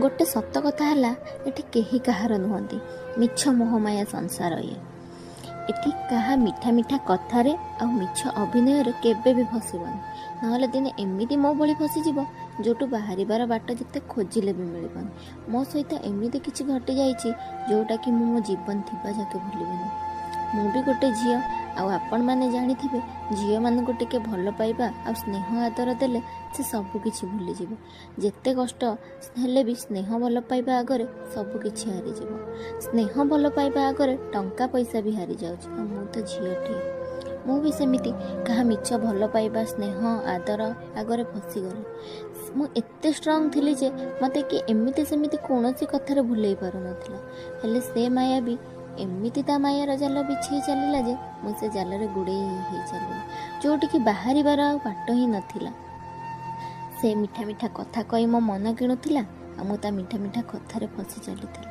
ଗୋଟେ ସତ କଥା ହେଲା, ଏଠି କେହି କାହାର ନୁହନ୍ତି। ମିଛ ମୋହମାୟା ସଂସାର ଇଏ। ଏଠି କାହା ମିଠା ମିଠା କଥାରେ ଆଉ ମିଛ ଅଭିନୟରେ କେବେ ବି ଫସିବନି, ନହେଲେ ଦିନେ ଏମିତି ମୋ ଭଳି ଫସିଯିବ, ଯେଉଁଠୁ ବାହାରିବାର ବାଟ ଯେତେ ଖୋଜିଲେ ବି ମିଳିବନି। ମୋ ସହିତ ଏମିତି କିଛି ଘଟିଯାଇଛି, ଯେଉଁଟାକି ମୁଁ ମୋ ଜୀବନ ଥିବା ଯାକେ ଭୁଲିବିନି। ମୁଁ ବି ଗୋଟେ ଝିଅ, ଆଉ ଆପଣମାନେ ଜାଣିଥିବେ, ଝିଅମାନଙ୍କୁ ଟିକେ ଭଲ ପାଇବା ଆଉ ସ୍ନେହ ଆଦର ଦେଲେ ସେ ସବୁ କିଛି ଭୁଲିଯିବେ। ଯେତେ କଷ୍ଟ ହେଲେ ବି ସ୍ନେହ ଭଲ ପାଇବା ଆଗରେ ସବୁ କିଛି ହାରିଯିବ। ସ୍ନେହ ଭଲ ପାଇବା ଆଗରେ ଟଙ୍କା ପଇସା ବି ହାରିଯାଉଛି। ଆଉ ମୁଁ ତ ଝିଅଟିଏ, ମୁଁ ବି ସେମିତି କାହା ମିଛ ଭଲ ପାଇବା, ସ୍ନେହ ଆଦର ଆଗରେ ଫସିଗଲି। ମୁଁ ଏତେ ଷ୍ଟ୍ରଙ୍ଗ ଥିଲି ଯେ ମୋତେ କିଏ ଏମିତି ସେମିତି କୌଣସି କଥାରେ ଭୁଲେଇ ପାରୁନଥିଲା। ହେଲେ ସେ ମାୟା ବି ଏମିତି ତା ମାୟାର ଜାଲ ବିଛେଇ ଚାଲିଲା ଯେ ମୁଁ ସେ ଜାଲରେ ଗୁଡ଼େଇ ହେଇ ଚାଲିଲି, ଯେଉଁଠିକି ବାହାରିବାର ଆଉ ବାଟ ହିଁ ନଥିଲା। ସେ ମିଠା ମିଠା କଥା କହି ମୋ ମନ କିଣୁଥିଲା, ଆଉ ମୁଁ ତା ମିଠା ମିଠା କଥାରେ ଫସି ଚାଲିଥିଲି।